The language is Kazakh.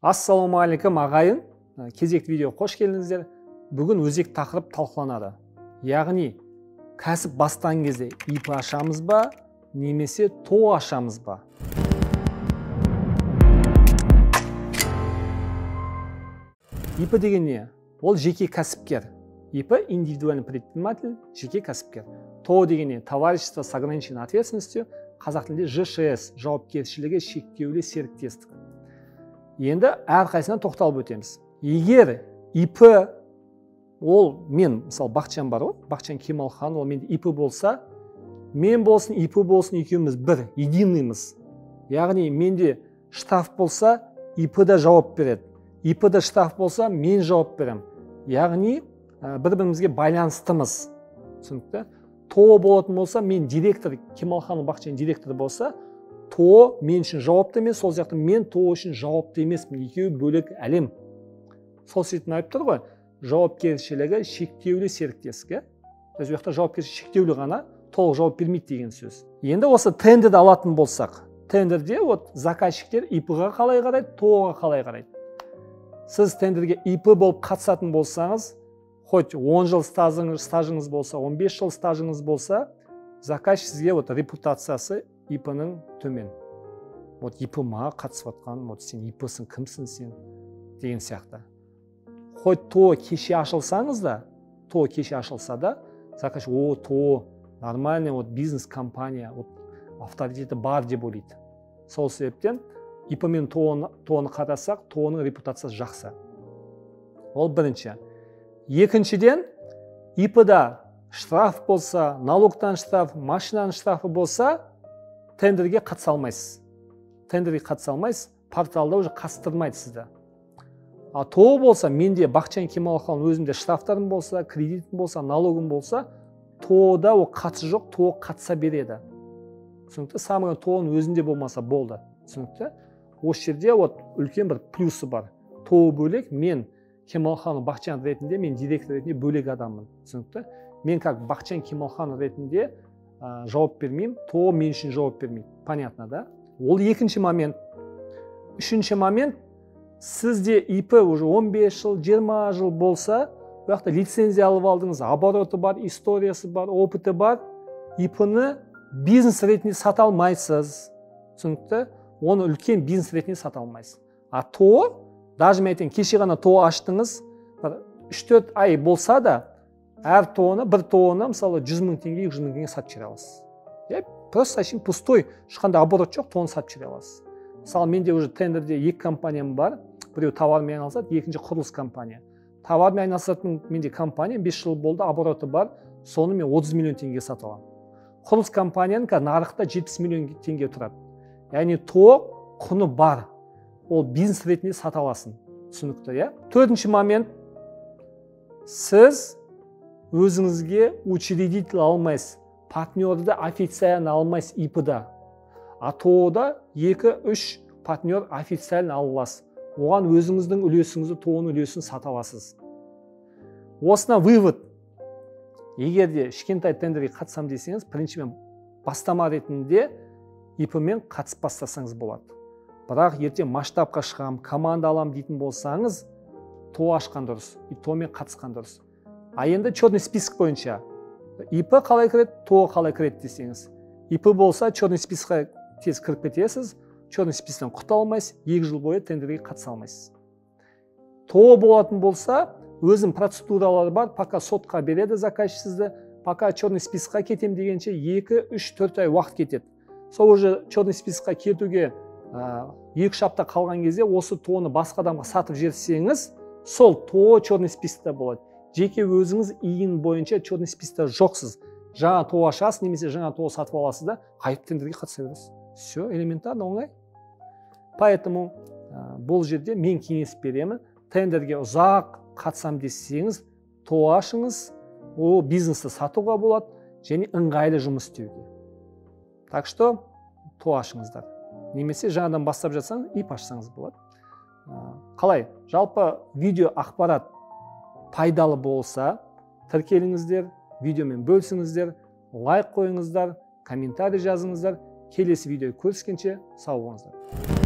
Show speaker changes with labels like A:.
A: Ассалаумағалейкум ағайын, кезекті видео қош келдіңіздер. Бүгін өзекті тақырып талқыланады. Яғни кәсіп бастаған кезде ИП ашамыз ба, немесе ТОО ашамыз ба? ИП деген не? Ол жеке кәсіпкер. ИП индивидуальный предприниматель, жеке кәсіпкер. ТОО деген не? Товарищество с ограниченной ответственностью, қазақ тілінде ЖШС, жауапкершілігі шектеулі серіктестік. Енді әрқайсысына тоқталып өтеміз. Егер ИП, ол мен, мысалы, Бақытжан бар ғой, Бақытжан Кемалхан, ол менде ИП болса, мен болсын, ИП болсын, екеуміз бір, единыймыз. Яғни менде штраф болса, ИП да жауап береді. ИП да штраф болса, мен жауап беремін. Яғни бір-бірімізге байланыстымыз. Түсінікті? ТОО болатын болса, мен директор, Кемалхан Бақытжан директор болса, ТОО мен үшін жауапты емес, сол сияқты мен ТОО үшін жауапты емеспін, екеуі бөлек әлем. Сол себептен айтып тұр ғой, жауапкершілігі шектеулі серіктестік. То есть ол жақта жауапкершілігі шектеулі ғана, толық жауап бермейді деген сөз. Енді осы тендерді алатын болсақ, тендерде вот заказчиктер ИП-ға қалай қарайды, ТОО-ға қалай қарайды. Сіз тендерге ИП болып қатысатын болсаңыз, хоть 10 жыл стажыңыз болса, 15 жыл стажыңыз болса, заказчик сізге вот репутациясы ИП-ның төмен. Вот ИП ма қатысып жатқан, вот сен ИП-сің, кімсің сен деген сияқты. Хоть ТОО кеше ашылсаңыз да, ТОО кеше ашылса да, заказчик, о, ТОО, нормальный вот бизнес-компания, вот авторитеті бар деп ойлайды. Сол себептен ИП мен ТОО-ны қарасақ, ТОО-ның репутациясы жақсы. Ол бірінші. Екіншіден, ИП-да штраф болса, налогтан штраф, машинаның штрафы болса, тендерге қатыса алмайсыз. Тендерге қатыса алмайсыз, порталда уже қатыстырмайды сізді. А ТОО болса, менде Бақытжан Кемалхан өзімде штрафтарым болса, кредитім болса, налогым болса, ТОО-да ол қатысы жоқ, ТОО қатыса береді. Түсінікті? Самое ТОО-ның өзінде болмаса болды. Түсінікті? Осы жерде вот үлкен бір плюсы бар. ТОО бөлек, мен Кемалхан Бақытжан ретінде, мен директор ретінде бөлек адаммын. Түсінікті? Мен как Бақытжан Кемалхан ретінде жауап бермеймін, ТОО мен үшін жауап бермейді. Понятно, да? Ол екінші момент. Үшінші момент, сізде ИП уже 15 жыл, 20 жыл болса, бұл жақта лицензия алып алдыңыз, обороты бар, историясы бар, опыты бар, ИП-ны бизнес ретінде сата алмайсыз. Түсінікті? Оны үлкен бизнес ретінде сата алмайсыз. А ТОО, даже мен айтайын, кеше ғана ТОО аштыңыз, бір 3-4 ай болса да, әр ТОО-ны, бір ТОО-ны, мысалы, 100 мың теңге, 200 мың теңге сатып жібере аласыз. Я просто әшейін пустой, ешқандай оборот жоқ, ТОО-ны сатып жібере аласыз. Мысалы, менде уже тендерде екі компаниям бар, біреу товармен айналысады, екінші құрылыс компания. Товармен айналысатын менде компания 5 жыл болды, обороты бар, соны мен 30 миллион теңге сатып аламын. Құрылыс компанияның қазір нарықта 70 миллион теңге тұрады. Яғни ТОО құны бар. Ол бизнес ретінде сата аласың. Түсінікті, иә? Төртінші момент, сіз өзіңізге учредитель алмайсыз, партнерді официально алмайсыз ИП-да. А ТОО-да 2-3 партнер официально ала аласыз. Оған өзіңіздің үлесіңізді, ТОО-ның үлесін сата аласыз. Осына вывод. Егер де кішкентай тендерге қатысам десеңіз, біріншіден бастама ретінде ИП-мен қатысып бастасаңыз болады. Бірақ ертең масштабқа шығам, команда алам дейтін болсаңыз, ТОО ашқан дұрыс, ТОО-мен қатысқан дұрыс. А енді черный список бойынша ИП қалай кіреді, ТОО қалай кіреді десеңіз, ИП болса черный списокқа тез кіріп кетесіз, черный списоктан құтыла алмайсыз, 2 жыл бойы тендерге қатыса алмайсыз. ТОО болатын болса, өзінің процедуралары бар, пока сотқа береді заказчик сізді, пока черный списокқа кетем дегенше 2, 3, 4 ай уақыт кетеді. Сол уже черный списокқа кетуге 2-3 апта қалған кезде осы ТОО-ны басқа адамға сатып жіберсеңіз, сол ТОО черный списокта болады. Жеке өзіңіз ИИН бойынша черный списокта жоқсыз. Жаңа ТОО ашасыз немесе жаңа ТОО сатып аласыз да, қайтып тендерге қатыса бересіз. Все элементарно, оңай. Поэтому бұл жерде мен кеңес беремін, тендерге ұзақ қатысам десеңіз, ТОО ашыңыз, ол бизнесті сатуға болады және ыңғайлы жұмыс істеуге. Так что ТОО ашыңыздар. Немесе жаңадан бастап жатсаңыз, ИП ашсаңыз болады. Қалай? Жалпы видео ақпарат пайдалы болса, тіркеліңіздер, видеомен бөлісіңіздер, лайк қойыңыздар, комментарий жазыңыздар. Келесі видео көріскенше сау болыңыздар.